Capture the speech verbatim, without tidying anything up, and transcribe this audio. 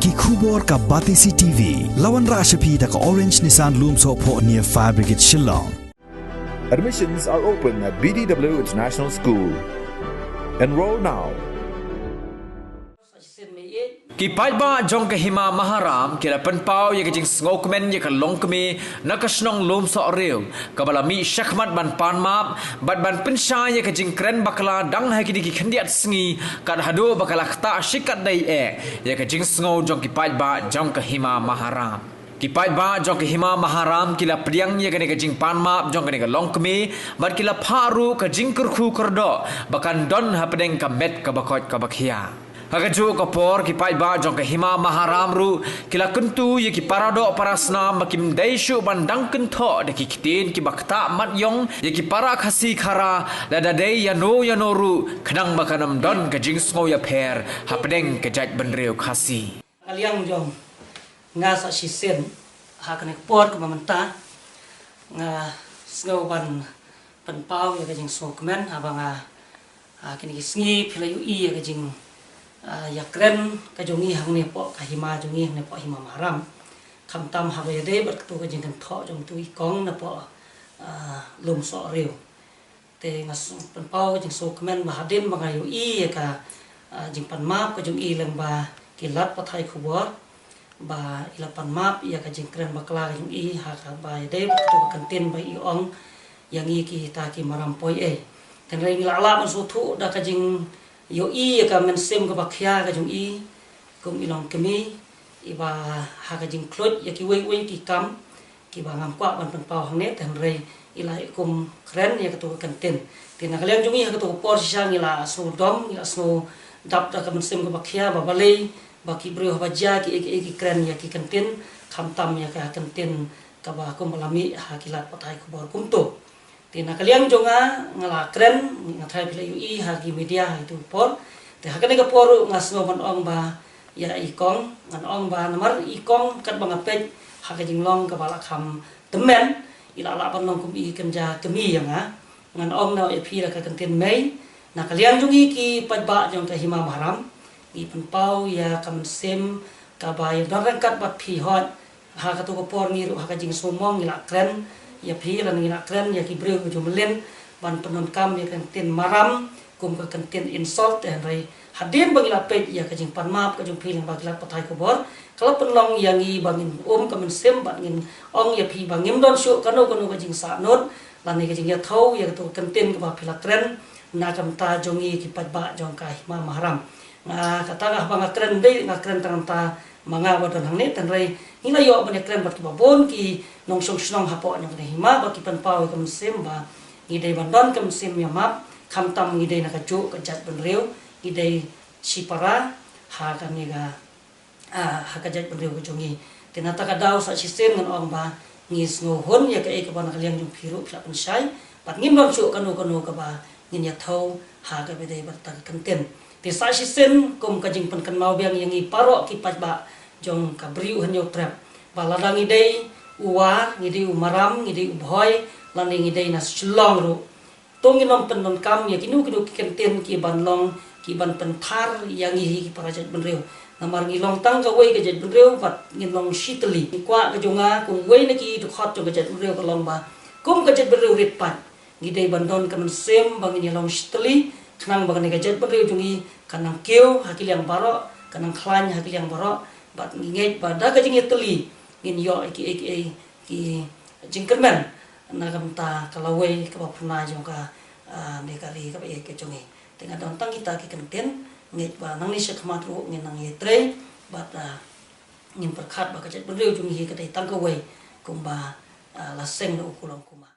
Ki khubor ka Batesi T V. La wanrah sha phi da ka Orange Nissan Lumsohphoh near Fire Brigade Shillong. Admissions are open at B D W International School. Enroll now. Ki paidbah jong ka Hima Maharam ki la pynpaw ïa ka jingsngewkmen ïa ka longkmie na ka shnong Lumsohrew, kaba la mih shakhmat ban pan map bad ban pynshai ïa ka jingkren bakla dang ha kine ki khyndiat sngi, kat haduh ba ka la ktah shikatdei eh ïa ka jingsngew jong ki paidbah jong ka Hima Maharam. Ki paidbah jong ka Hima Maharam ki la pdiang ïa kane ka jingpan map jong kane ka longkmie bad ki la phah ruh ka jingkyrkhu kyrdoh ba kan don hapdeng ka met kaba koit kaba khia. Ha kajuh ka por, ki paidbah jong ka Hima Maharam ruh ki la kyntu ïa ki paradoh parasnam ba kim dei shuh ban dang kynthoh da ki ktien kiba ktah mat ïong ïa ki para Khasi Khara, lada dei ïano ïano ruh, khnang ba kan ym don ka jingsngew ïapher hapdeng ka jaitbynriew Khasi. Ka liang jong nga sa shisien ha kane ka por kaba mynta, nga sngew ban pynpaw ïa ka jingsngewkmen haba nga, ha kine ki sngi phi la ïohi ïa ka jing, ah, ïakren ka jong ngi hangne hapoh ka Hima jong ngi, hangne hapoh Hima Maharam. Khamtam haba ïadei bad kato ka jingkynthoh jong uto i kong napoh, ah, Lumsohrew. Te nga pynpaw ka jingsngewkmen ba hadien ba nga ïohi ïa ka, ah, jingpan map ka jong i lyngba ki lad pathai khubor ba i la pan map ïa ka jingkren bakla ka jong i ha kaba ïadei bad kato ka kyntien ba i ong ïa ngi kita ki maram poi ei. Hynrei ngi la lah ban sngewthuh da ka jingïohi ïa ka mynsiem kaba khia ka jong i kum i longkmie iba ha ka jingkhluit ïa kiwei kiwei ki kam kiba ngam kwah ban pynpaw hangne, te hynrei i la kum kren ïa kato ka kyntien. Te na ka liang jong ngi ha kato ka por shisha ngi la sngewdom, ngi la sngewdap da ka mynsiem kaba khia ba balei ba ki briew haba jia kiei kiei ki kren ïa ki kyntien khamtam ïa ka kyntien kaba kumba la mih ha ki lad pathai khubor kumto. Te na ka liang jong nga, nga la kren, nga tharai phi la ïohi ha ki media ha itu por. Te ha kane ka por ruh nga sngew ban ong ba ïa i kong, ngan ong ba namar i kong katba nga peit ha ka jinglong kaba la kham tymmen, i la lah ban long kum i kynja kmie ïa nga. Ngan ong noh ïa phi da ka kyntien mei, na ka liang jong ngi ki paidbah jong ka Hima Maharam, ngi pynpaw ïa ka mynsiem kaba ïadon ryngkat bad phi hooid. Ha kato ka por ngi ruh ha ka jingsngewmong ngi la kren ïa phi lane ngi la kren ïa ki briew ka jong Mylliem ban pyndonkam ïa ka ktien maram kum ka ktien insult, te hynrei hadien ba ngi la peit ïa ka jingpan map ka jong phi lyngba ki lad pathai khubor, ka la pynlong ïa ngi ba ngin um ka mynsiem bad ngin ong ïa phi ba ngim don shuh kano kano ka jingsahnud lane ka jingïathuh ïa kato ka ktien kaba phi la kren na ka bynta jong ngi ki paidbah jong ka Hima Maharam. Nga kata nga haba nga kren dei nga kren tang ta ma nga ba don hangne, te hynrei ngi la ïoh ban ïakren bad kiba bun ki nongshong shnong hapoh jong kane Hima ba ki pynpaw ïa ka mynsiem ba ngi dei ban don ka mynsiem ïa map, khamtam ngi dei na kajuh ka jaitbynriew, ngi dei shipara ha kane ka, ah, ha ka jaitbynriew ka jong ngi. Te na kata ka daw sa shisien ngan ong ba ngi sngewhun ïa kaei kaba na ka liang jong phi ruh phi la pynshai bad ngim don shuh kano kano kaba ngin ïathuh ha kaba dei bad kata ka ktien. Te sa shisien kum ka jingpynkynmaw biang ïa ngi baroh ki paidbah jong ka Bri U Hynñiewtrep ba lada ngi dei u War, ngi dei u Maram, ngi dei u Bhoi lane ngi dei na Shillong ruh, to ngin ym pyndonkam ïa kino kino ki ktien ki ban long ki ban pynthar ïa ngi hi ki para jaitbynriew. Namar ngi long tang kawei ka jaitbynriew bad ngin long shitylli. Ngi kwah ka jong nga kum uwei na ki dkhot jong ka jaitbynriew ka long ba kum ka jaitbynriew rit paid ngi dei ban don ka mynsiem ba ngin ïa long shitylli khnang ba kane ka jaitbynriew jong ngi kan nang kiew ha ki liang baroh, kan nang khlaiñ ha ki liang baroh bad ngi ngeit ba da ka jingïatylli ngin ïoh ïa kiei kiei ki jingkyrmen na ka bynta ka lawei kaba phyrnai jong ka, ah, ne ka ri kaba ïeit ka jong ngi. Te nga don tang kita ki kyntien, ngeit ba nangne shakhmat ruh ngin nang ïatrei bad, ah, ngin pyrkhat ba ka jaitbynriew jong ngi hi ka dei tang kawei kumba, ah, la seng da u Kulong Kuma.